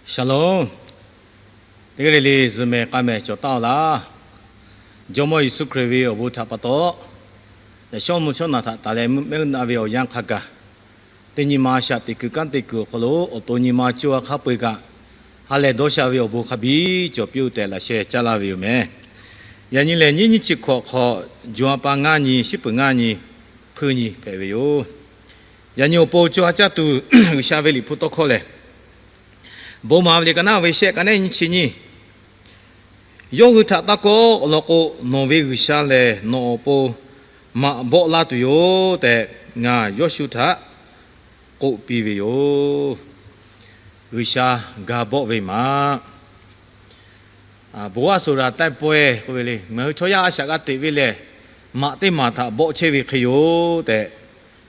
Shalom. Teˇ g'aˇ le le zuhꞈ mehˍ k'a mehˍ cawˬ taˉ-oˬ laˇ. Jawˇmawˇ Yeˍsuˆ Hkriꞈ ve awˬ bon htaꞈ pa taw, yaꞈ shawˉ mvuhˇ shawˉ naꞈ htaꞈ taˍ leh mehˆ g'uˇ naˆ ve awˬ yanˇ hk'a gaˬ, teˇ nyi ma a shaꞈ teꞈ kuiˬ kanˉ te kuiˬ awˬ hk'aw lo awˬ to nyi ma co a hk'a peu-eˬ kaꞈ, ha lehˬ dawˇ sha ve awˬ bon hk'a biˇ cawˬ piˇ-oˆ tehꞈ laꞈ sheh caˇ laˇ ve yoˬ meh. Yaꞈ nyi lehˬ nyiˇ nyiˇ chi hkawꞈ hk'awꞈ, June ha pa ngaˇ nyi, shiˉ peuˬ ngaˇ nyi, hpuiˇ nyi hpehꞈ ve yoˬ. Yaꞈ nyi awˬ pon co ha caˇ tuˬ G'uiˬsha ve Liꞈ hpu tawˇ hkawˇ lehˬ, Bon maˍ ve liꞈ ka naˉ ve shehˆ ka nehˉ nyiˇ chi nyiˇ, yawˇ hui htaꞈ taˇ kawˆ law k'o, nawˬ ve G'uiˬsha lehˬ nawˬ awˬ pon maꞈ bawˆ laˇ tuˬ yoˬ tehꞈ ngaˬ Yawˇshuˆ htaꞈ k'oˆ piˇ ve yoˬ. G'uiˬsha ga bawˆ ve maꞈ. Bon aˉ so ra taiˇ pawehˇ k'oˆ ve le, ngaˬ hui chaw yaˇ a shaꞈ g'a teꞈ ve lehˬ, maꞈ teˇ maˬ htaꞈ bawˆ chehˇ ve hk'e yoˬ tehꞈ,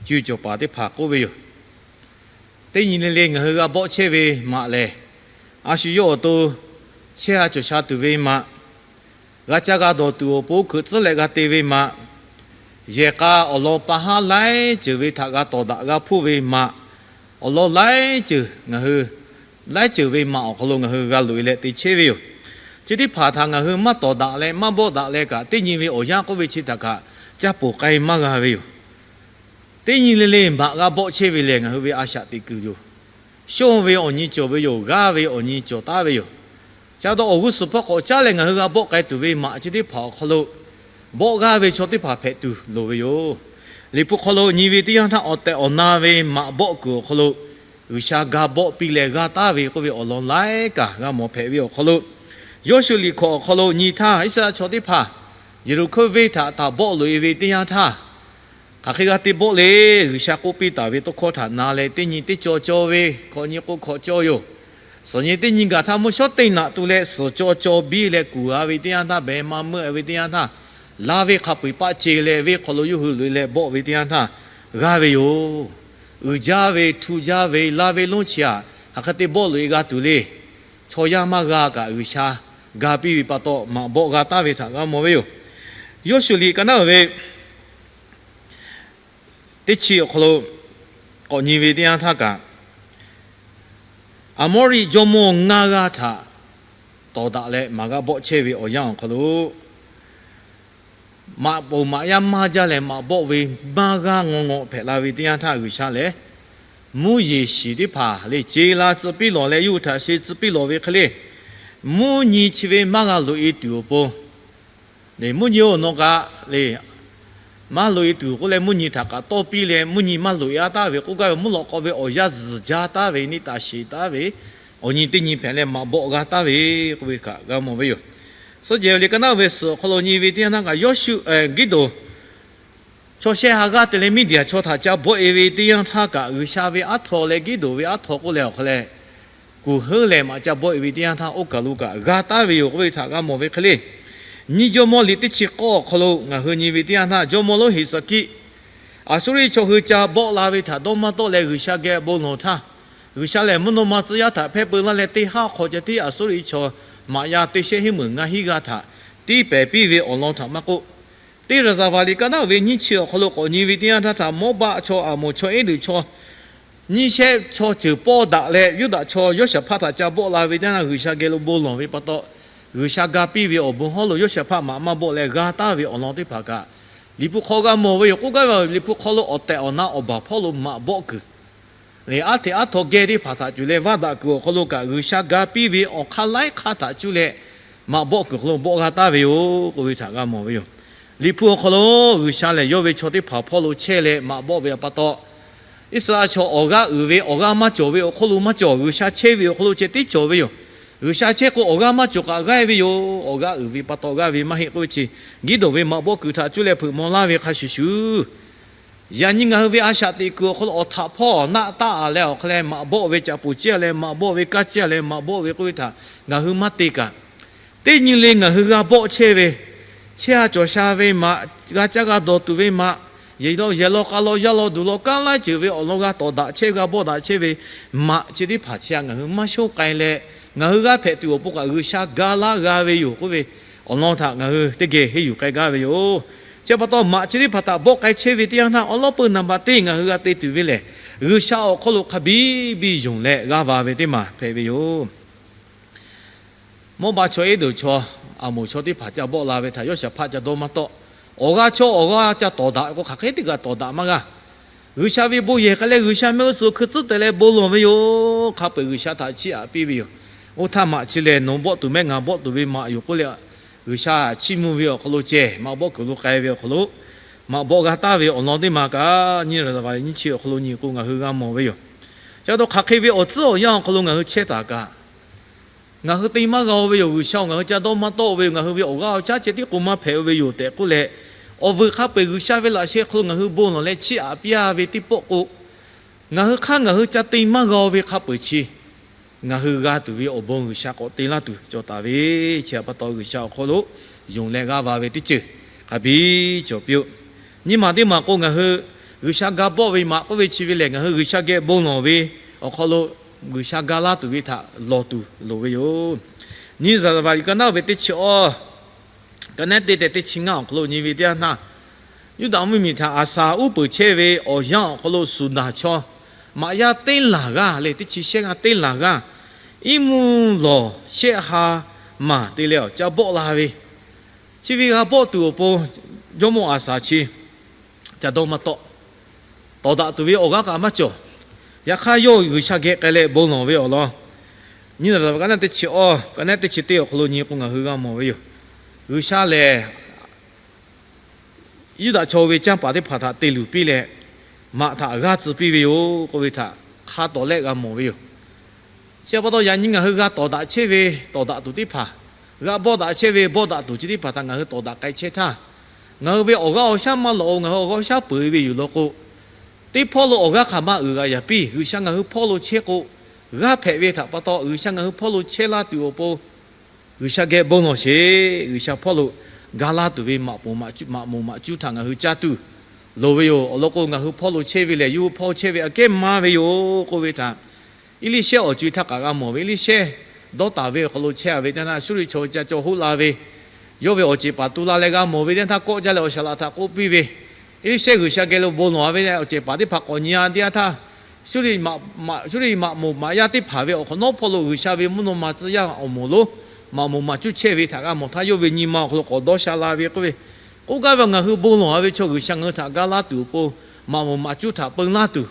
cuˇ cawˬ paˍ teˇ hpaˍ k'oˆ ve yoˬ. Teˇ nyi le le ngaˬ hui g'a bawˆ chehˇ ve maꞈ lehˬ, a shu yawˇ awˬ to chehˇ a cawˬ sha tuˬ ve maꞈ, g'a caˇ g'a dawˬ tuˬ awˬ pon hkeuꞈ tcuhˉ leh g'a te ve maꞈ, yehˬ k'a awˬ lawn pa haˉ laiˉ ceuˬ ve htaꞈ g'a tawˍ daꞈ g'a hpuˇ ve maꞈ, awˬ lawn laiˉ ceuˬ ngaˬ hui laiˉ ceuˬ ve maꞈ awˬ hk'aw lo ngaˬ hui g'a loꞈ e leh te chehˇ ve yoˬ. Chi teˇ hpaˍ htaꞈ ngaˬ hui maˇ tawˍ daꞈ leh maˇ bawˆ daꞈ leh kaꞈ, teˇ nyi ve awˬ yanˇ k'oˆ ve chi htaꞈ kaꞈ caˇ poˬ k'ai maˇ g'a ve yoˬ. Teˇ nyi le le maꞈ g'a bawˆ chehˇ ve lehˬ, ngaˬ hui ve a shaꞈ teꞈ kuiˬ yoˬ. Shonˇ ve awˬ nyi cawˬ ve yoˬ. G'aˇ ve awˬ nyi cawˬ taˉ ve yoˬ. Ca dawˇ awˬ g'uˇ suhˍ hpawˇ k'awꞈ caˉ leh ngaˬ hui g'a bawˆ k'ai tuˬ ve maꞈ chi teˇ hpaˍ awˬ hk'aw lo, bawˆ g'aˇ ve chaw teˇ hpaˍ hpehꞈ tuˬ loˍ ve yoˬ. Liꞈ hpu hk'aw lo nyi ve teˇ yanˇ htaˇ awˬ tehˬ awˬ na ve maꞈ bawˆ kuiˬ awˬ hk'aw lo, G'uiˬsha ga bawˆ piˇ leh g'aˇ taˉ ve k'oˆ ve awˬ lawn laiˉ kaꞈ g'a mawˬ hpehꞈ ve awˬ hk'aw lo, Yawˇshuˆ liꞈ hkawꞈ awˬ hk'aw lo nyi htaˇ, Iˉsaˍreˍlaˆ chaw teˇ hpaˍ Yeˍriˆhkoˇ venˇ htaꞈ htaꞈ bawˆ loꞈ e ve teˇ yanˇ htaˇ, hk'aˬ hk'e g'a te bawˆ le. G'uiˬsha k'oˆ piˇ taˍ ve tawˇ hkawˇ htaꞈ na leh, teˇ nyi teˇ caw caw ve, hkawꞈ nyi k'o hkawꞈ caw yoˬ. Suhˍ nyi teˇ nyi gaˬ htaˇ mvuhˇ shawˉ teˇ naꞈ tu leh suhˍ caw caw biˇ leh kuˬ g'a ve teˇ yanˇ htaˇ, behˬ ma meuˆ ve teˇ yanˇ htaˇ, laˇ venˇ hk'a peu-eˬ paˆ ce leh venˇ hk'aw lo yawˇ hui loꞈ e leh bawˆ ve teˇ yanˇ htaˇ g'a ve yoˬ. Uiˍ jaˇ ve, htu jaˇ ve, laˇ venˇ lonˉ chi aꞈ hk'aˬ hk'e te bawˆ loꞈ e g'a tuˬ le. Chaw yaˇ maˇ g'a kaꞈ G'uiˬsha ga piˇ ve pa taw maꞈ bawˆ g'a taˉ ve htaꞈ g'a mawˬ ve yoˬ. Yawˇshuˆ liꞈ ka naˉ uiˍ ve teˇ chi awˬ hk'aw lo k'awꞈ nyi ve teˇ yanˇ htaˇ kaꞈ, Aˍmawˇriˆ jawˇmawˇ ngaˇ g'aˇ htaꞈ tawˍ daꞈ leh maꞈ g'a bawˆ chehˇ ve awˬ yanˇ awˬ hk'aw lo, maꞈ poˍ maꞈ yaˇ maˇ jaˇ leh maꞈ bawˆ ve maˇ g'aˇ ngaw ngaw hpehꞈ la ve teˇ yanˇ htaˇ, G'uiˬsha lehˬ mvuhˇ yeˬ shiˍ teˇ hpaˍ le ce la tcuh piˇ lawˬ leh, yawˇ hui htaꞈ sheˍ tcuh piˇ lawˬ ve hk'e le, mvuhˇ nyi chi ve maˇ g'a loꞈ e tuˬ awˬ pon, mvuhˇ nyi-oˬ, nawˬ kaꞈ le, maˇ loꞈ e tuˬ k'oˆ leh mvuhˇ nyi htaꞈ kaꞈ tawˇ piˇ leh, mvuhˇ nyi maˇ loꞈ e a taˉ ve k'oˆ gaˇ ve, mvuhˇ lawꞈ k'aw ve awˬ yanˇ zuhˬ jaˇ taˉ ve, neˇ taˍ sheˍ taˉ ve, awˬ nyi teˇ nyi hpehꞈ leh maꞈ bawˆ g'a taˉ ve k'oˆ ve kaꞈ g'a mawˬ ve yoˬ. Suhˉ jehˬ ve liꞈ ka naˉ ve suhˍ awˬ hk'aw lo nyi ve teˇ yanˇ htaˇ kaꞈ, Yawˇshuˆ, Giˇdeonˍ chaw shehˆ ha g'aˇ te leh Miˇdiˍanˍ chaw htaꞈ ca bawˆ e ve teˇ yanˇ htaˇ kaꞈ, G'uiˬsha ve aˉ htaw leh Giˇdeonˍ ve aˉ htaw k'oˆ leh awˬ hk'a leh, kuˬ heuˉ leh maꞈ ca bawˆ e ve teˇ yanˇ htaˇ, oˇ kaˬ lo kaꞈ g'a taˉ ve yoˬ k'oˆ ve htaꞈ g'a mawˬ ve hk'e le. Nyiˇ Jawˇmawˇ liꞈ teˇ chi k'awˇ awˬ hk'aw lo ngaˬ hui nyi ve teˇ yanˇ htaˇ, jawˇmawˇ lonˉ Heˍsaˍkiˆ Aˍsuˇriˆ chaw hui ca bawˆ la ve htaꞈ dawˇ maˇ tawˆ leh G'uiˬsha geh bon lawˬ htaˇ, G'uiˬsha lehˬ mvuhˇ naw ma tcuh yaˇ htaꞈ hpehˇ peu laˇ leh, teˇ haˉ hk'aw ceh tiˉ Aˍsuˇriˆ chaw maꞈ yaˇ teˇ shehˆ hiˉ meunˍ ngaˇ hinˉ g'aˇ htaꞈ tiˉ pehˍ piˇ ve awˬ lawn htaꞈ maˇ k'oˆ, teˇ raˍzaˍvaˍ liꞈ ka naˉ ve nyiˇ chi awˬ hk'aw lo k'awꞈ nyi ve teˇ yanˇ htaˇ htaꞈ Mawˇbaˆ chaw, Aˍmoˍ chaw, Eˇluꞈ chaw, nyiˇ shehˆ chaw ceuˬ pawˇ daꞈ leh, Yuˇdaꞈ chaw Yawˇshaˍhpaˆ htaꞈ ca bawˆ la ve teˇ yanˇ, G'uiˬsha geh lo bon lawˬ ve pa taw, G'uiˬsha ga piˇ ve awˬ bon hawˉ lo Yawˇshaˍhpaˆ maꞈ maˇ bawˆ leh g'a taˉ ve awˬ lawn teˇ hpaˍ kaꞈ, Liꞈ hpu hk'aw g'a mawˬ ve yoˬ. K'oˆ gaˇ ve, Liꞈ hpu hk'aw lo awˬ tehˬ awˬ na awˬ baˬ hpawˇ lo maꞈ bawˆ kuiˬ le, aˉ hteꞈ aˉ htaw geh teˇ hpaˍ htaꞈ cuˬ leh vaˇ daꞈ kuiˬ awˬ hk'aw lo kaꞈ, G'uiˬsha ga piˇ ve awˬ hk'aˇ laiˉ hk'aˇ htaꞈ cuˇ leh maꞈ bawˆ kuiˬ hk'aw lo bawˆ g'a taˉ ve yoˬ k'oˆ ve htaꞈ g'a mawˬ ve yoˬ. Liꞈ hpu awˬ hk'aw lo G'uiˬsha lehˬ yawˇ ve chaw teˇ hpaˍ hpawˇ lo chehˇ leh maꞈ bawˆ ve pa taw, Iˉsaˍreˍlaˆ chaw awˬ g'aˇ uiˍ ve awˬ g'aˇ maˇ cawˬ ve awˬ hk'oˆ lo maˇ cawˬ, G'uiˬsha chehˇ ve awˬ hk'aw lo ceh tiˉ cawˬ ve yoˬ. G'uiˬsha chehˇ k'o awˬ g'aˇ maˇ cawˬ kaꞈ g'aˇ e ve yoˬ. Awˬ g'aˇ uiˍ ve pa taw g'aˇ ve maˇ heˆ k'oˆ ve chi, Giˇdeonˍ ve maꞈ bawˆ kuiˬ htaꞈ cuˇ leh hpeuꞈ maw laˇ ve hk'a shuˍ shuˍ, yaꞈ nyi ngaˬ hui ve a shaꞈ teꞈ kuiˬ awˬ hk'aw lo awˬ htaꞈ hpawˇ naˆ taˆ a leh awˬ hk'a leh maꞈ bawˆ ve caꞈ poˍ ciˇ a leh maꞈ bawˆ ve kaˇ ciˇ a leh maꞈ bawˆ ve k'oˆ ve htaꞈ ngaˬ hui maˇ te kaꞈ, teˇ nyi le ngaˬ hui g'a bawˆ chehˇ ve, chehˇ a cawˬ sha ve maꞈ, g'a caˇ g'a dawˬ tuˬ ve maꞈ, yehˬ law yehˬ law k'a law yaˇ law duˬ law kanˉ laiˉ ceuˬ ve awˬ lawn g'a tawˍ daꞈ chehˇ ve, g'a bawˆ daꞈ chehˇ ve maꞈ chi teˇ hpaˍ chi htaꞈ ngaˬ hui maˇ shonˇ k'ai leh, ngaˬ hui g'a hpehꞈ tuˬ awˬ pon kaꞈ G'uiˬsha ga laˇ g'a ve yoˬ k'oˆ ve awˬ lawn htaꞈ ngaˬ hui teˇ geh henˇ yuˬ k'ai gaˇ ve yoˬ. Chi pa taw maꞈ chi teˇ hpaˍ htaꞈ bawˆ k'ai chehˇ ve teˇ yanˇ htaˇ, awˉ lawˉ peuˇ naˍ baꞈ teˇ ngaˬ hui g'a te tuˬ ve lehˬ, G'uiˬsha awˬ hk'aw lo hk'a biˇ biˇ yonˍ leh g'a va ve teˇ maˬ hpehꞈ ve yoˬ. Mawˇ ba chaw, Eˇdonˍ chaw, Aˍmonˍ chaw teˇ hpaˍ ca bawˆ la ve htaꞈ Yawˇshaˍhpaˆ ca dawˇ maˇ tawˆ. Awˬ g'aˇ chaw awˬ g'aˇ ca tawˍ daꞈ k'o, hk'aˬ hk'e teˇ g'aˇ tawˍ daꞈ maˇ g'a. G'uiˬsha ve bon yehˬ k'ai leh G'uiˬsha mehˆ g'uˇ suhˍ hkui tcuhˉ teh leh bon lawˬ ve yoˬ. Hk'a peu-eˬ G'uiˬsha htaꞈ chiˇ aꞈ piˇ ve yoˬ. Oˇ htaˇ maꞈ chi lehˬ, nawˬ bawˆ tuˬ mehˆ ngaˬ bawˆ tuˬ ve maꞈ yoˬ k'oˆ leh, G'uiˬsha chiˇ mvuh ve awˬ hk'aw lo ceh maꞈ bawˆ kuiˬ lo k'ai ve awˬ hk'aw lo, maꞈ bawˆ g'a taˍ ve awˬ lawn teˇ ma kaꞈ, nyiˇ Laˍzaˍvaˍ nyiˇ chi awˬ hk'aw lo nyi k'o ngaˬ hui g'a mawˬ ve yoˬ. Chi pa taw hk'aˬ hk'e ve awˬ tcuhˉ awˬ yanˇ awˬ hk'aw lo ngaˬ hui chehˇ taˍ kaꞈ, ngaˬ hui te maˇ g'a-o ve yoˬ. G'uiˬsha-oˬ, ngaˬ hui ca dawˇ maˇ tawˆ-o ve yoˬ. Ngaˬ hui ve awˬ g'aˇ awˬ caˉ ceh tiˉ k'o maˇ hpehꞈ-o ve yoˬ tehꞈ k'oˆ leh, awˬ vuiˬ hk'a peu-eˬ G'uiˬsha ve laꞈ sheh hk'aw lo ngaˬ hui bon lawˬ leh chiˇ aꞈ piˇ-a ve teˇ pawˆ k'o, ngaˬ hui hk'aˇ ngaˬ hui ca te maˇ g'a-o ve hk'a peu-eˬ chi, ngaˬ hui g'a tuˬ ve awˬ bon G'uiˬsha k'awꞈ te laˇ tuˬ cawˬ taˍ ve, chi pa taw G'uiˬsha awˬ hk'aw lo yonˍ leh g'aˇ va ve teˇ ceuˬ hk'a biˇ cawˬ piˇ-oˆ. Nyi maˬ teˇ maˬ k'o, ngaˬ hui G'uiˬsha ga bawˆ ve maꞈ k'oˆ ve chi ve lehˬ, ngaˬ hui G'uiˬsha geh bon lawˬ ve awˬ hk'aw lo G'uiˬsha ga laˇ tuˬ ve htaꞈ lawˬ tuˬ loˍ ve yoˬ. Nyiˇ Laˍzaˍvaˍ liꞈ ka naˉ ve teˇ chi awˇ, ka naˉ teˇ tehꞈ teˇ chi ngaˇ awˬ hk'aw lo nyi ve teˇ yanˇ htaˇ, Yuˇdaꞈ mvuhˇmiˬ htaꞈ Aˍsaˍ uˉ peunˍ chehˇ ve awˬ yanˇ awˬ hk'aw lo Suˍnaˍ chaw maꞈ yaˇ teˇ laˬ g'aˇ leh teˇ chi shehˆ g'aˇ teˇ laˬ g'aˇ, iˉ mvuhˇ lawˬ shehˆ ha maˬ te leh awˬ ca bawˆ la ve, chi ve g'a bawˆ tuˬ awˬ pon jawˇmawˇ Aˍsaˍ chi ca dawˇ maˇ tawˆ. Tawˍ daꞈ tuˬ ve awˬ g'aˇ kaꞈ maˇ cawˬ. Yaꞈ hk'aˇ, yawˇ G'uiˬsha geh k'ai leh bon lawˬ ve awˬ lawn, nyiˇ Laˍzaˍvaˍ ka naˉ teˇ chi awˇ, ka naˉ teˇ chi teˇ awˬ hk'aw lo nyi k'o ngaˬ hui g'a mawˬ ve yoˬ. G'uiˬsha lehˬ, Yuˇdaꞈ chaw ve canˇ paˍ teˇ hpaˍ htaꞈ te luˬ piˇ leh, maꞈ htaꞈ g'aˇ tcuh piˇ ve yoˬ k'oˆ ve htaꞈ hk'a tawˍ lehˆ g'a mawˬ ve yoˬ. Chi pa taw yaꞈ nyi ngaˬ hui g'a tawˍ daꞈ chehˇ ve tawˍ daꞈ tuˬ teˇ hpaˍ, g'a bawˆ daꞈ chehˇ ve bawˆ daꞈ tuˬ chi teˇ hpaˍ htaꞈ ngaˬ hui tawˍ daꞈ k'ai chehˇ htaˇ, ngaˬ hui ve awˬ g'aˇ awˬ shaˉ maˇ lawꞈ-o. Ngaˬ hui awˬ g'aˇ awˬ shaˉ peuˬ ve yoˬ law k'o, teˇ hpawˇ lo awˬ g'aˇ hk'aˬ ma uiˍ g'a yaꞈ piˇ. G'uiˬsha ngaˬ hui hpawˇ lo chehˇ k'o, g'aˇ hpehꞈ ve htaꞈ pa taw G'uiˬsha ngaˬ hui hpawˇ lo chehˇ laˇ tuˬ awˬ pon G'uiˬsha geh bon lawˬ sheˍ. G'uiˬsha hpawˇ lo ga laˇ tuˬ ve maꞈ moˍ maꞈ cuˇ htaꞈ ngaˬ hui caˇ tuˬ loˍ ve yoˬ. Awˬ lawn k'o, ngaˬ hui hpawˇ lo chehˇ ve lehˬ, yawˇ hui hpawˇ chehˇ ve aꞈ kehˉ maˇ ve yoˬ k'oˆ ve htaꞈ Eˇliˇshehˇ awˬ co-e htaˇ kaꞈ g'a mawˬ ve. Eˇliˇshehˇ dawˇ taˍ ve awˬ hk'aw lo chehˇ-a ve teˇ yanˇ htaˇ, Suˇriˆ chaw ca caw hoˆ la ve, yawˇ ve awˬ ceˬ paˍ tu la leh g'a mawˬ ve teˇ yanˇ htaˇ, kawˆ jaˇ leh awˬ shaˍ laꞈ htaꞈ k'oˆ piˇ ve, Eˇliˇshehˇ G'uiˬsha geh lo bon lawˬ-a ve awˬ ceˬ paˍ teˇ hpaˍ k'awꞈ nyi-a teˇ yanˇ htaˇ, Suˇriˆ maꞈ moˍ maꞈ yaˇ teˇ hpaˍ ve awˬ hk'awꞈ nawˉ hpawˇ lo G'uiˬsha ve mvuhˇ naw ma tcuh yaˇ awˬ moˍ lonˉ maꞈ moˍ maꞈ cuˇ chehˇ ve htaꞈ g'a mawˬ htaˇ, yawˇ ve nyi ma awˬ hk'aw lo k'awꞈ dawˇ sha la ve k'oˆ ve, k'oˆ gaˇ ve, Ngaˬ hui bon lawˬ-a ve chaw G'uiˬsha ngaˬ hui htaꞈ ga laˇ tuˬ awˬ pon, maꞈ moˍ maꞈ cuˇ htaꞈ peu laˇ tuˬ,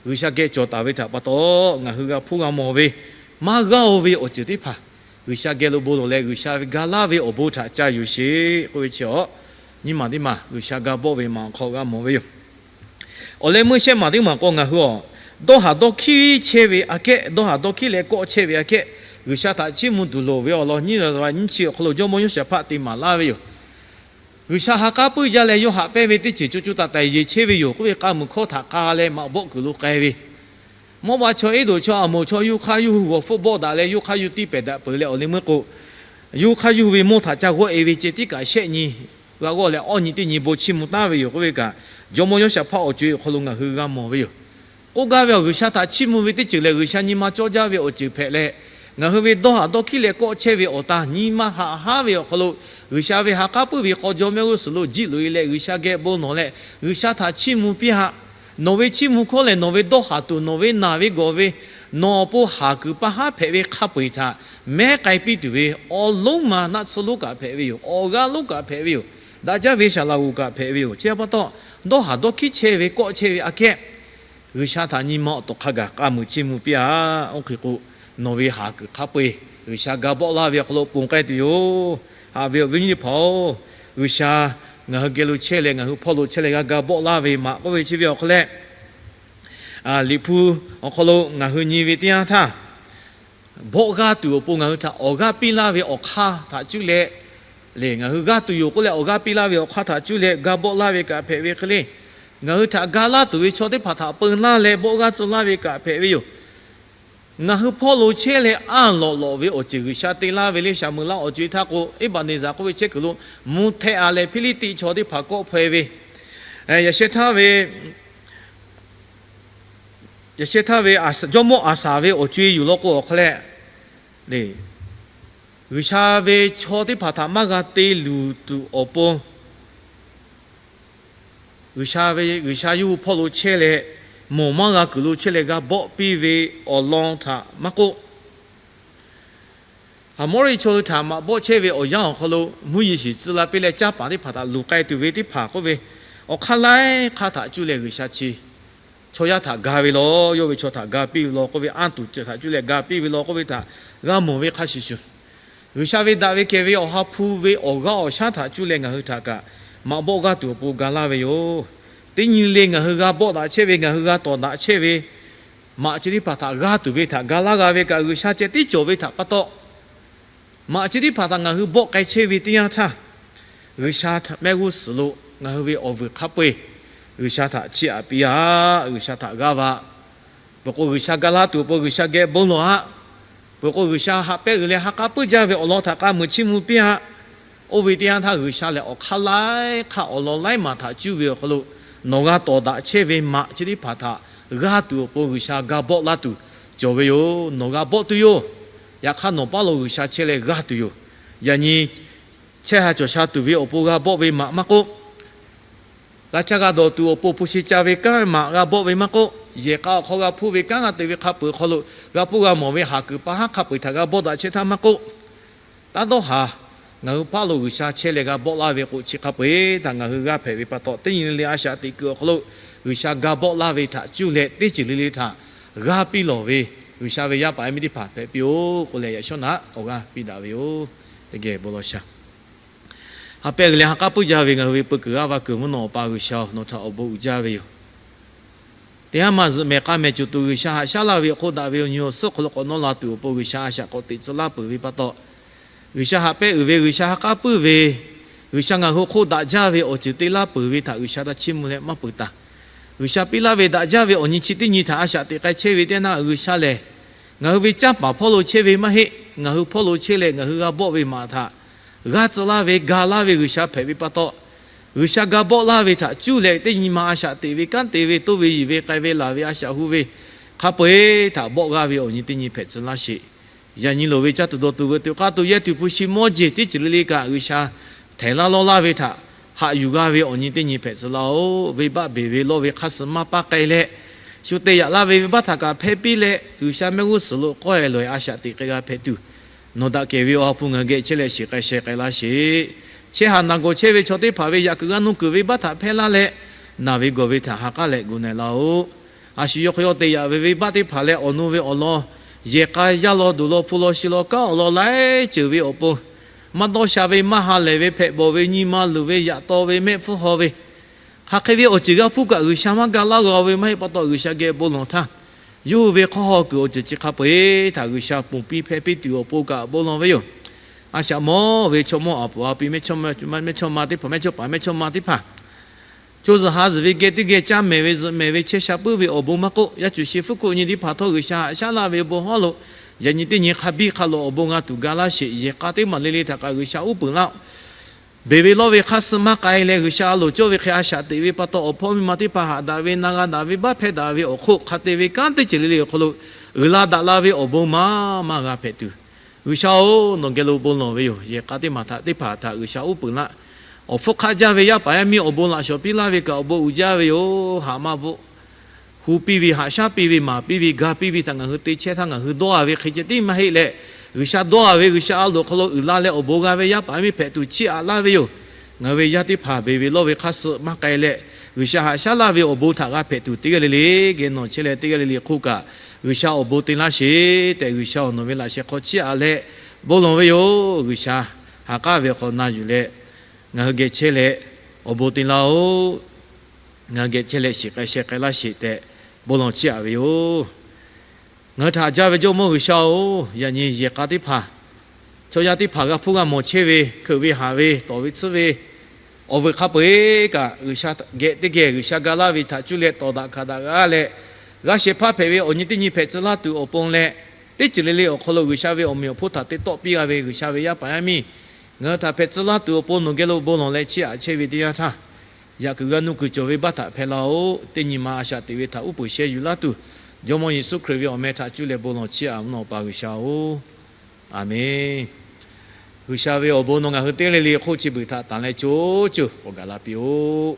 G'uiˬsha geh cawˬ taˍ ve htaꞈ pa taw, ngaˬ hui g'a hpuˇ g'a mawˬ ve, maˇ g'aˇ-o ve awˬ ceuˬ teˇ hpaˍ G'uiˬsha geh lo bon lawˬ leh, G'uiˬsha ve ga laˇ ve awˬ bon htaꞈ ca yuˬ sheˍ k'oˆ ve chi awˬ, nyi maˬ teˇ maˬ G'uiˬsha ga bawˆ ve maꞈ awˬ hk'aw g'a mawˬ ve yoˬ. Awˬ leh meuˇ shehˆ maˬ teˇ maˬ k'o, ngaˬ hui awˬ dawˇ haˍ dawˇ hkiˉ chehˇ ve aꞈ kehˉ, dawˇ haˍ dawˇ hkiˉ leh kawˆ chehˇ ve aꞈ kehˉ, G'uiˬsha htaꞈ chiˇ mvuh tuˬ loˍ ve awˬ lawn nyiˇ Laˍzaˍvaˍ nyiˇ chi awˬ hk'aw lo jawˇmawˇ Yoˇshaˍhpaˆ te maˍ laˇ ve yoˬ. G'uiˬsha ha k'aˉ puiˉ jaˇ leh, yawˇ haꞈ pehnˇ ve teˇ ceuˬ co co taiˍ taiˍ yeˬ chehˇ ve yoˬ k'oˆ ve k'a muiˬ hkawˇ htaꞈ k'a leh maꞈ bawˆ kuiˬ lo k'ai ve, Mawˇbaˆ chaw, Eˇdonˍ chaw, Aˍmonˍ chaw yawˇ hk'aˇ yawˇ hui g'awˬ hpfuhˆ bawˆ daꞈ leh, yawˇ hk'aˇ yawˇ tiˇ pehˍ daꞈ peuˬ leh, awˬ leh meuˇ k'o, yawˇ hk'aˇ yawˇ hui ve mawˇ htaꞈ ca g'awˆ-e ve ceh tiˉ kaꞈ shehˆ nyi g'a g'awˇ leh, awˇ nyi teˇ nyi bon chiˇ mvuh taˉ ve yoˬ k'oˆ ve kaꞈ, jawˇmawˇ Yoˇshaˍhpaˆ awˬ co-e awˬ hk'aw lo ngaˬ hui g'a mawˬ ve yoˬ. K'oˆ gaˇ ve, G'uiˬsha htaꞈ chiˇ mvuh ve teˇ ceuˬ lehˬ, G'uiˬsha nyi ma cawˇ jaˇ ve awˬ ceuˬ hpehꞈ leh, ngaˬ hui ve dawˇ haˍ dawˇ hkiˉ leh kawˆ chehˇ ve awˬ tan nyi ma haꞈ haˉ ve awˬ hk'aw lo, G'uiˬsha ve ha k'aˉ puiˉ ve hk'aw jawˇmawˇ g'uˇ suhˍ lo jiˆ loꞈ-e leh, G'uiˬsha geh bon lawˬ leh, G'uiˬsha htaꞈ chiˇ mvuh piˇ haꞈ. Nawˬ ve chiˇ mvuh hkawˇ lehˬ, nawˬ ve dawˇ haˍ tuˬ, nawˬ ve naˬ ve gawˬ ve, nawˬ awˬ pon haˍ kuiˬ pa haˉ hpehꞈ ve hk'a peu-eˬ htaꞈ mehˉ k'ai piˇ tuˬ ve awˬ lonˉ ma naˆ tsuhˇ lonˉ kaꞈ hpehꞈ ve yoˬ. Awˬ g'aˇ lonˉ kaꞈ hpehꞈ ve yoˬ. Daꞈ jaˇ ve saˍ laꞈ g'oˍ kaꞈ hpehꞈ ve yoˬ. Chi pa taw, dawˇ haˍ dawˇ hkiˉ chehˇ ve kawˆ chehˇ ve aꞈ kehˉ, G'uiˬsha htaꞈ nyi ma awˬ tawˍ hk'a gaˬ k'a muiˬ chiˇ mvuh piˇ-a. Oˇ hk'e k'o, nawˬ ve haˍ kuiˬ hk'a peu-eˬ G'uiˬsha ga bawˆ laˇ ve awˬ hk'aw lo ponˬ k'ai tuˬ yoˬ. Haꞈ ve awˬ viˉ nyi teˇ hpaˍ-oˬ, G'uiˬsha ngaˬ hui geh lo chehˇ leh, ngaˬ hui hpawˇ lo chehˇ leh g'a ga bawˆ laˇ ve maꞈ k'oˆ ve chi ve awˬ hk'aw leh, Liꞈ hpu awˬ hk'aw lo ngaˬ hui nyi ve teˇ yanˇ htaˇ, bawˆ g'aˇ tuˬ awˬ pon ngaˬ hui htaꞈ awˬ g'aˇ piˇ laˇ ve awˬ hk'aˇ htaꞈ cuˇ leh, lehˬ ngaˬ hui g'aˇ tuˬ yoˬ k'oˆ leh awˬ g'aˇ piˇ laˇ ve awˬ hk'aˇ htaꞈ cuˇ leh ga bawˆ laˇ ve kaꞈ hpehꞈ ve hk'e le. Ngaˬ hui htaꞈ ga laˇ tuˬ ve chaw teˇ hpaˍ htaꞈ peu laˇ leh bawˆ g'aˇ tcuh laˇ ve kaꞈ hpehꞈ ve yoˬ. Ngaˬ hui hpawˇ lo chehˇ leh a lawꞈ lawꞈ ve awˬ ceuˬ G'uiˬsha te laˇ ve le. Shaˍmuˍlaˆ awˬ co-e htaˇ k'o, Eˇbaˍneˍzaˍ k'oˆ ve chehˇ kuiˬ lo mvuh htehˆ-a leh Hpiˇliˇtiˆ chaw teˇ hpaˍ kawˆ hpaw-e ve, yaꞈ sheh htaˇ ve, yaꞈ sheh htaˇ ve jawˇmawˇ Aˍsaˍ ve awˬ co-e yoˬ law k'o awˬ hk'aw leh, G'uiˬsha ve chaw teˇ hpaˍ htaꞈ maˇ g'a te luˬ tuˬ awˬ pon, G'uiˬsha ve, G'uiˬsha yawˇ hui hpawˇ lo chehˇ leh, mawˬ maˇ g'a kuiˬ lo chehˇ leh g'a bawˆ piˇ ve awˬ lawn htaꞈ maˇ k'oˆ, Haˍmawˇriˆ chaw hui htaꞈ maꞈ bawˆ chehˇ ve awˬ yanˇ awˬ hk'aw lo mvuhˇ yeˬ shiˍ tcuh la piˇ leh, canˇ paˍ teˇ hpaˍ htaꞈ luˬ k'ai tuˬ ve teˇ hpaˍ k'oˆ ve, awˬ hk'aˇ laiˉ hk'aˇ htaꞈ cuˇ leh G'uiˬsha chi chaw yaˇ htaꞈ ga ve law, yawˇ ve chaw htaꞈ ga piˇ ve law k'oˆ ve, anˇ tuˬ ceuˬ htaꞈ cuˇ leh ga piˇ ve law k'oˆ ve htaꞈ g'a mawˬ ve hk'a shuˍ shuˍ, G'uiˬsha ve daꞈ ve kehˬ ve Awˬ ha hpu ve awˬ g'aˇ awˬ shaˉ htaꞈ cuˇ leh ngaˬ hui htaꞈ kaꞈ maꞈ bawˆ g'aˇ tuˬ awˬ pon ga laˇ ve yoˬ. Teˇ nyi le ngaˬ hui g'a bawˆ daꞈ chehˇ ve, ngaˬ hui g'a tawˍ daꞈ chehˇ ve maꞈ chi teˇ hpaˍ htaꞈ g'aˇ tuˬ ve htaꞈ ga laˇ g'a ve kaꞈ, G'uiˬsha ceh tiˉ cawˬ ve htaꞈ pa taw, maꞈ chi teˇ hpaˍ htaꞈ ngaˬ hui bawˆ k'ai chehˇ ve teˇ yanˇ htaˇ, G'uiˬsha mehˆ g'uˇ suhˍ lo ngaˬ hui ve awˬ vuiˬ hk'a peu-eˬ G'uiˬsha htaꞈ chiˇ aꞈ piˇ-a. G'uiˬsha htaꞈ g'aˇ va. Peuˬ k'o, G'uiˬsha ga laˇ tuˬ awˬ pon G'uiˬsha geh bon lawˬ-a. Peuˬ k'o, G'uiˬsha haꞈ pehˇ uiˍ leh ha k'aˉ puiˉ jaˇ ve awˬ lawn htaꞈ k'a muiˬ chiˇ mvuh piˇ-a. Oˇ ve teˇ yanˇ htaˇ, G'uiˬsha lehˬ awˬ hk'aˇ laiˉ hk'aˇ awˬ lawn laiˉ maˬ htaꞈ cuˇ ve awˬ hk'aw lo, nawˬ g'a tawˍ daꞈ chehˇ ve maꞈ chi teˇ hpaˍ htaꞈ g'aˇ tuˬ awˬ pon G'uiˬsha ga bawˆ laˇ tuˬ cawˬ ve yoˬ. Nawˬ g'a bawˆ tuˬ yoˬ. Yaꞈ hk'aˇ, nawˬ paˇ lo G'uiˬsha chehˇ leh g'aˇ tuˬ yoˬ. Yaꞈ nyi chehˇ ha cawˬ sha tuˬ ve awˬ pon g'a bawˆ ve maꞈ maˇ k'oˆ, g'a caˇ g'a dawˬ tuˬ awˬ pon hpu shi ca ve kanˉ maꞈ g'a bawˆ ve maˇ k'oˆ, yehˬ k'a awˬ hk'aw g'a hpuˇ ve kanˉ g'a te ve hk'a peu-eˬ hk'aw lo g'a hpuˇ g'a mawˬ ve haˍ kuiˬ pa haˉ hk'a peu-eˬ htaꞈ g'a bawˆ daꞈ chehˇ htaˇ maˇ k'oˆ, taˇ dawˇ haˍ, ngaˬ hui paˇ lo G'uiˬsha chehˇ leh g'a bawˆ laˇ ve k'o, chi hk'a peu-eˬ htaꞈ ngaˬ hui g'a hpehꞈ ve pa taw, teˇ nyi le le a shaꞈ teꞈ kuiˬ awˬ hk'aw lo G'uiˬsha ga bawˆ laˇ ve htaꞈ cuˇ leh teˇ ceuˬ le le htaꞈ g'a piˇ lawˬ ve G'uiˬsha ve yaˇ paˍ yaˇ miˇ teˇ hpaˍ hpehꞈ piˇ-oˆ k'oˆ leh, yaꞈ shawˉ naꞈ awˬ g'aˇ piˇ daꞈ ve yoˬ. Teˇ geh bon lawˬ sha. Ha pehˇ g'uiˬ leh ha k'aˉ puiˉ jaˇ ve ngaˬ hui ve peu kuiˬ g'aˇ va kuiˬ mvuhˇ naw Awˬ pa G'uiˬsha-oˬ, nawˬ htaꞈ awˬ bon uiˍ jaˇ ve yoˬ. Teˇ haˉ ma zuhꞈ mehˍ k'a mehˍ cawˬ tuˬ G'uiˬsha haꞈ shaˉ laˇ ve awˬ hk'oˆ daꞈ ve awˬ nyi awˬ suhˉ hk'aw lo k'awꞈ nawˇ la tuˬ awˬ pon G'uiˬsha a shaꞈ k'awꞈ teꞈ tcuh laˇ peuˬ ve pa taw, G'uiˬsha haꞈ pehˇ uiˍ ve, G'uiˬsha ha k'aˉ puiˉ ve, G'uiˬsha ngaˬ hui awˬ hk'oˆ daꞈ jaˇ ve awˬ ceuˬ te laˇ peuˬ ve htaꞈ G'uiˬsha htaꞈ chiˇ mvuh leh maˇ peuˬ taˍ. G'uiˬsha piˇ laˇ ve daꞈ jaˇ ve awˬ nyi chi teˇ nyi htaꞈ a shaꞈ teꞈ k'ai chehˇ ve teˇ naˇ, G'uiˬsha lehˬ ngaˬ hui ve canˇ paˍ hpawˇ lo chehˇ ve maˇ heˆ. Ngaˬ hui hpawˇ lo chehˇ leh ngaˬ hui g'a bawˆ ve maꞈ htaꞈ g'aˇ tcuh laˇ ve, ga laˇ ve G'uiˬsha hpehꞈ ve pa taw, G'uiˬsha ga bawˆ laˇ ve htaꞈ cuˇ leh teˇ nyi ma a shaꞈ teꞈ ve, kanˉ te ve, toˇ ve, yiˬ ve, k'ai ve, laˬ ve, a shaꞈ hu ve, hk'a peu-eˬ htaꞈ bawˆ g'aˇ ve awˬ nyi teˇ nyi hpehꞈ tcuh laˇ sheˍ. Yaꞈ nyi loˍ ve caˇ tuˬ dawˬ tuˬ veuꞈ tuˬ k'aˇ tuˬ yehˇ tuˬ hpu shi mawˇ jeˬ teˇ ceuˬ le le kaꞈ G'uiˬsha htehˍ laˇ lawˇ laˇ ve htaꞈ haꞈ yuˬ g'a ve awˬ nyi teˇ nyi hpehꞈ tcuh laˇ-oˆ. Venˇbaˆ beˬ ve lawˇ ve hk'aˇ suh maˇ paˇ k'ai leh, shu te yaꞈ laˇ ve venˇbaˆ htaꞈ kaꞈ hpehˇ piˇ leh, G'uiˬsha mehˆ g'uˇ suhˍ lo k'awehˬ lawˬ-eˬ a shaꞈ teꞈ k'ai g'a hpehꞈ tuˬ, nawˬ daꞈ kehˬ ve Awˬ ha hpu ngaˬ hui geh chehˇ leh shiˍ k'ai sheh k'ai laˇ sheˍ. Chehˇ haꞈ naˬ gawˬ chehˇ ve chaw teˇ hpaˍ ve yaꞈ kuiˬ g'a nuˇ kuiˬ venˇbaˆ htaꞈ hpehˇ laˇ leh, naˬ ve gawˬ ve htaꞈ ha k'aˉ leh gu na-e laˇ-oˆ. A shu yawˇ hk'aw yawˇ te yaꞈ ve venˇbaˆ teˇ hpaˍ leh awˬ nu ve awˬ lawn, yehˬ k'a yaˇ law duˬ law hpu law shi law kanˉ awˬ lawn laiˉ ceuˬ ve awˬ pon, maˇ dawˇ sha ve, maˇ ha lehˬ ve, hpehꞈ bawˬ ve, nyi ma luˬ ve, yaꞈ taw ve, mehˆ hpfuhˇ haw ve, hk'aˬ hk'e ve awˬ ceuˬ g'a hpuˇ kaꞈ G'uiˬsha maˇ ga laˇ g'a ve maˇ heˆ pa taw, G'uiˬsha geh bon lawˬ htaˇ, yawˇ hui ve hk'aw haw kuiˬ awˬ ceuˬ chi hk'a peu-eˬ htaꞈ G'uiˬsha ponˬ piˇ hpehˇ piˇ tuˬ awˬ pon kaꞈ bon lawˬ ve yoˬ. A shaꞈ mawˇ ve chaw mawˇ a puˍ a pi mehˇchawˇma teˇ hpaˍ, mehˇchawˇma mehˇchawˇma teˇ hpaˍ, co zuhˬ ha zuhˬ ve geh teˇ geh caˇ mehˍ ve zuhꞈ mehˍ ve chehˇ sha puiˉ ve awˬ bon maˇ k'oˆ, yaˇ cuˬ shi hpfuhˇ hkuˆ nyi teˇ hpaˍ htawˇ G'uiˬsha haꞈ shaˉ laˇ ve bon hawˉ lo, yaꞈ nyi teˇ nyi hk'a biˇ hk'a lawꞈ awˬ bon g'a tuˬ ga laˇ sheˍ. Yehˬ k'a teˇ maˬ le le htaꞈ kaꞈ G'uiˬsha uˉ peunˍ laˇ-oˆ. Beˬ ve lawˇ ve hk'aˇ suh maˇ k'ai leh, G'uiˬsha a loˍ cawˇ ve hk'e a shaꞈ teꞈ ve pa taw, awˬ hpawˇ miˇ ma teˇ hpaˍ haꞈ daꞈ ve, na g'a daꞈ ve, baˆ hpehˇ daꞈ ve awˬ hk'oˆ hk'a te ve kanˉ teˇ ceuˬ le le awˬ hk'aw lo uiˍ la daꞈ la ve awˬ bon maˇ maˇ g'a hpehꞈ tuˬ, G'uiˬsha-oˬ, nawˬ geh lo bon lawˬ ve yoˬ. Yehˬ k'a teˇ maˬ htaꞈ teˇ hpaˍ htaꞈ G'uiˬsha uˉ peunˍ laˇ. Awˬ hpfuhˇ hk'aˆ jaˇ ve yaˇ paˍ yaˇ miˇ awˬ bon laꞈ shawˍ piˇ laˇ ve kaꞈ awˬ bon uiˍ jaˇ ve yoˬ. Haꞈ maˇ bvuhˆ hu piˇ ve, haꞈ shaˉ piˇ ve, maˍ piˇ ve, ga piˇ ve htaꞈ ngaˬ hui te chehˇ htaˇ, ngaˬ hui dawˇ-a ve hk'e ceh tiˉ maˇ heˆ leh, G'uiˬsha dawˇ-a ve, G'uiˬsha a loˍ hk'aw lo uiˍ la leh awˬ bon g'a ve yaˇ paˍ yaˇ miˇ hpehꞈ tuˬ chiˇ aꞈ laˇ ve yoˬ. Ngaˬ hui ve yaˇ teˇ hpaˍ beˬ ve lawˇ ve hk'aˇ suh maˇ k'ai leh, G'uiˬsha haꞈ shaˉ laˇ ve awˬ bon htaꞈ g'a hpehꞈ tuˬ, teˇ g'aˇ le le geh nawˬ chehˇ leh teˇ g'aˇ le le hk'oˆ kaꞈ G'uiˬsha awˬ bon te laˇ sheˍ tehꞈ, G'uiˬsha-oˬ, nawˬ ve laꞈ sheh hk'aw chiˇ aꞈ leh bon lawˬ ve yoˬ. G'uiˬsha ha k'aˉ ve awˬ hk'aw na yuˬ leh ngaˬ hui geh chehˇ leh awˬ bon te laˇ-oˆ. Ngaˬ hui geh chehˇ leh shiˍ k'ai sheh k'ai laˇ sheˍ tehꞈ bon lawˬ chiˇ aꞈ ve yoˬ. Ngaˬ hui htaꞈ haꞈ jaˇ ve Jawˇmawˇ G'uiˬsha-oˬ, yaꞈ nyi yehˬ k'a teˇ hpaˍ, chaw yaˇ teˇ hpaˍ g'a hpuˇ g'a mawˬ chehˇ ve, hkeuꞈ ve haꞈ ve, tawˍ ve tsuhˇ ve, awˬ vuiˬ hk'a peu-eˬ kaꞈ G'uiˬsha geh teˇ geh G'uiˬsha ga laˇ ve htaꞈ cuˇ leh tawˍ daꞈ hkanˍ daꞈ g'a leh, g'a shehˍ hpaˇ hpehꞈ ve awˬ nyi teˇ nyi hpehꞈ tcuh laˇ tuˬ awˬ pon leh, teˇ ceuˬ le le awˬ hk'aw lo G'uiˬsha ve awˬ meꞈ awˬ hponˇ htaꞈ te tawˆ piˇ g'a ve G'uiˬsha ve yaˇ paˍ yaˇ miˇ, ngaˬ hui htaꞈ hpehꞈ tcuh laˇ tuˬ awˬ pon nawˬ geh lo bon lawˬ leh chiˇ aꞈ chehˇ ve teˇ yanˇ htaˇ, yaꞈ kuiˬ g'a nuˇ kuiˬ cawˬ ve baˆ htaꞈ hpehꞈ laˇ-oˆ. Teˇ nyi ma a shaꞈ teꞈ ve htaꞈ uˉ peunˍ sheh yuˬ laˇ tuˬ, Jawˇmawˇ Yeˍsuˆ Hkriꞈ ve awˬ meh htaꞈ cuˇ leh bon lawˬ chiˇ aꞈ mvuhˇ naw Awˬ pa G'uiˬsha-oˬ, Aˍmenˇ. G'uiˬsha ve awˬ bon nawˬ ngaˬ hui teˇ g'aˇ le le hk'oˆ chi beuꞈ htaꞈ tanˬ leh co co k'awꞈ gaˬ la piˇ-oˆ.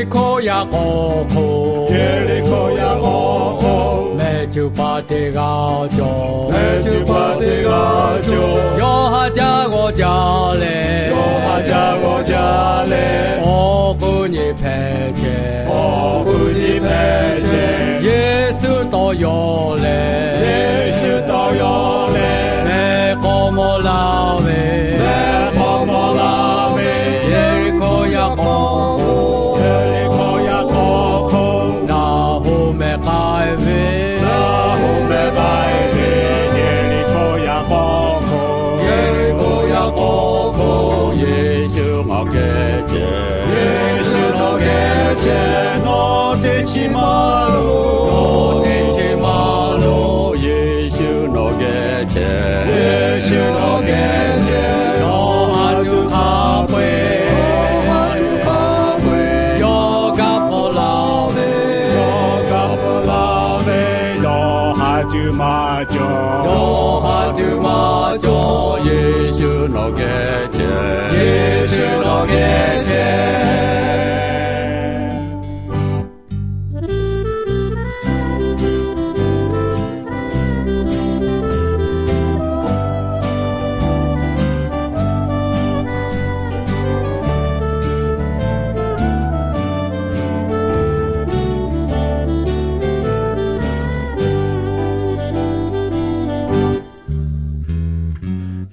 Yeˍriˆhkoˇ yaꞈ k'aw hk'oˆ, Yeˍriˆhkoˇ yaꞈ k'aw hk'oˆ, mehˬ cuˬ paˍ teˇ g'aˇ cawˬ, mehˬ cuˬ paˍ teˇ g'aˇ cawˬ, yawˇ haꞈ jaˇ g'awˇ jaˇ leh, yawˇ haꞈ jaˇ g'awˇ jaˇ leh, awˬ g'uˇ nyi hpehꞈ chehˇ, awˬ g'uˇ nyi hpehꞈ chehˇ, Yeˍsuˆ tawˇ yaw leh, Yeˍsuˆ tawˇ yaw leh, mehˬ k'aw mawˇ laˇ ve, mehˬ k'aw mawˇ laˇ ve, Yeˍriˆhkoˇ yaꞈ k'aw hk'oˆ, Yeˍriˆhkoˇ yaꞈ k'aw hk'oˆ, Naˍhoˍ mehˬ k'ai ve, Naˍhoˍ mehˬ k'ai ve, Yeˍriˆhkoˇ yaꞈ k'aw hk'oˆ, Yeˍriˆhkoˇ yaꞈ k'aw hk'oˆ, Yeˍsuˆ nawˬ geh chehˇ, Yeˍsuˆ nawˬ geh chehˇ, nawˬ teˇ chi maˇ loˍ, nawˬ teˇ chi maˇ loˍ, Yeˍsuˆ nawˬ geh chehˇ, Yeˍsuˆ nawˬ geh chehˇ, nawˬ haꞈ tuˬ hk'a peu-eˬ, nawˬ haꞈ tuˬ hk'a peu-eˬ, yawˇ gaˇ hpawˇ laˇ ve, yawˇ gaˇ hpawˇ laˇ ve, yawˇ haꞈ tuˬ maˇ cawˬ, yawˇ haꞈ tuˬ maˇ cawˬ, Yeˍsuˆ nawˬ geh chehˇ, Yeˍsuˆ nawˬ geh chehˇ.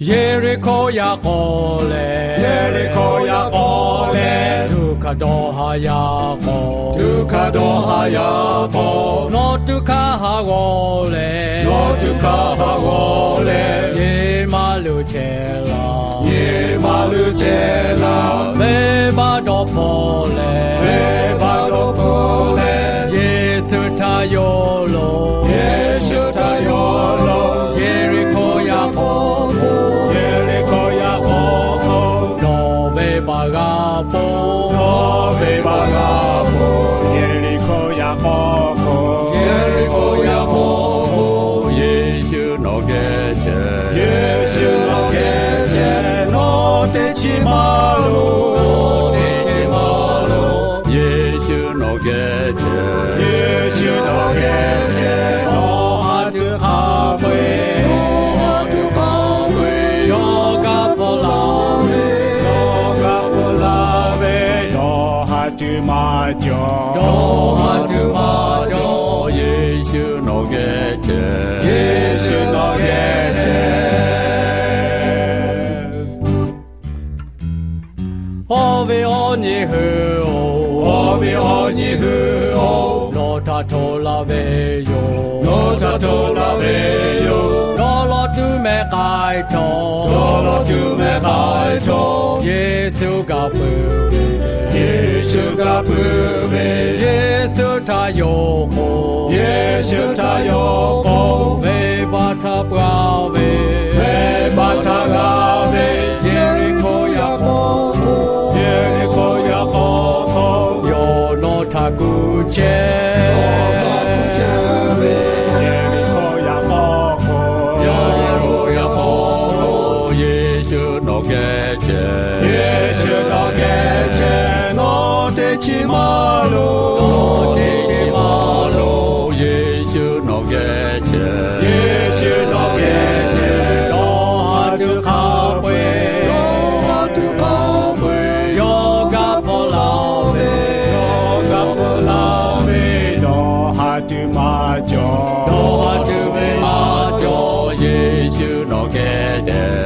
Yeˍriˆhkoˇ yaꞈ k'aw leh, Yeˍriˆhkoˇ yaꞈ k'aw leh, tuꞈ hkaꞈ dawˇ haˍ yaꞈ k'aw, tuꞈ hkaꞈ dawˇ haˍ yaꞈ k'aw, nawˬ tuꞈ hkaꞈ haꞈ g'awˇ leh, nawˬ tuꞈ hkaꞈ haꞈ g'awˇ leh, nyi ma luˬ chehˇ laˇ, nyi ma luˬ chehˇ laˇ, venˇbaˆ dawˇ hpfuhˆ leh, venˇbaˆ dawˇ hpfuhˆ leh, Yeˍsuˆ htaꞈ yawˇ loˍ, Yeˍsuˆ htaꞈ yawˇ loˍ, Yeˍriˆhkoˇ yaꞈ k'aw hk'oˆ, Yeˍriˆhkoˇ yaꞈ k'aw hk'oˆ, nawˬ venˇbaˆ g'a hpfuhˆ, nawˬ venˇbaˆ g'a hpfuhˆ, Yeˍriˆhkoˇ yaꞈ k'aw hk'oˆ, Yeˍriˆhkoˇ yaꞈ k'aw hk'oˆ, Yeˍsuˆ nawˬ geh chehˇ, Yeˍsuˆ nawˬ geh chehˇ, nawˬ teˇ chi maˇ loˍ, nawˬ teˇ chi maˇ loˍ, Yeˍsuˆ nawˬ geh chehˇ, Yeˍsuˆ nawˬ geh chehˇ, nawˬ haꞈ tuˬ hk'a peu-eˬ, nawˬ haꞈ tuˬ hk'a peu-eˬ, yawˇ gaˇ hpawˇ laˇ ve, yawˇ gaˇ hpawˇ laˇ ve, yawˇ haꞈ tuˬ maˇ cawˬ, yawˇ haꞈ tuˬ maˇ cawˬ, Yeˍsuˆ nawˬ geh chehˇ, Yeˍsuˆ nawˬ geh chehˇ. Awˬ viˉ awˬ nyi hui-oˬ, awˬ viˉ awˬ nyi hui-oˬ, nawˬ htaꞈ hto laˇ ve yoˬ, nawˬ htaꞈ hto laˇ ve yoˬ. Dawˇ law tuˬ mehˆ k'ai htawˇ, dawˇ law tuˬ mehˆ k'ai htawˇ, Yeˍsuˆ g'a puiˉ ve, Yeˍsuˆ g'a puiˉ ve, Yeˍsuˆ htaꞈ yonˍ k'o, Yeˍsuˆ htaꞈ yonˍ k'o, venˇbaˆ htaꞈ g'a ve, venˇbaˆ htaꞈ g'a ve, Yeˍriˆhkoˇ yaꞈ k'aw hk'oˆ, Yeˍriˆhkoˇ yaꞈ k'aw hk'oˆ, yawˇ nawˬ htaꞈ kuˬ chehˇ, nawˬ htaꞈ kuˬ chehˇ ve, Yeˍriˆhkoˇ yaꞈ k'aw hk'oˆ, Yeˍriˆhkoˇ yaꞈ k'aw hk'oˆ, Yeˍsuˆ nawˬ geh chehˇ, Yeˍsuˆ nawˬ geh chehˇ, nawˬ teˇ chi maˇ loˍ, nawˬ teˇ chi maˇ loˍ, Yeˍsuˆ nawˬ geh chehˇ, Yeˍsuˆ nawˬ geh chehˇ, yawˇ haꞈ tuˬ hk'a peu-eˬ, yawˇ haꞈ tuˬ hk'a peu-eˬ, yawˇ gaˇ hpawˇ laˇ ve, yawˇ gaˇ hpawˇ laˇ ve, nawˬ haꞈ tuˬ maˇ cawˬ, nawˬ haꞈ tuˬ ve maˇ cawˬ, Yeˍsuˆ nawˬ geh chehˇ.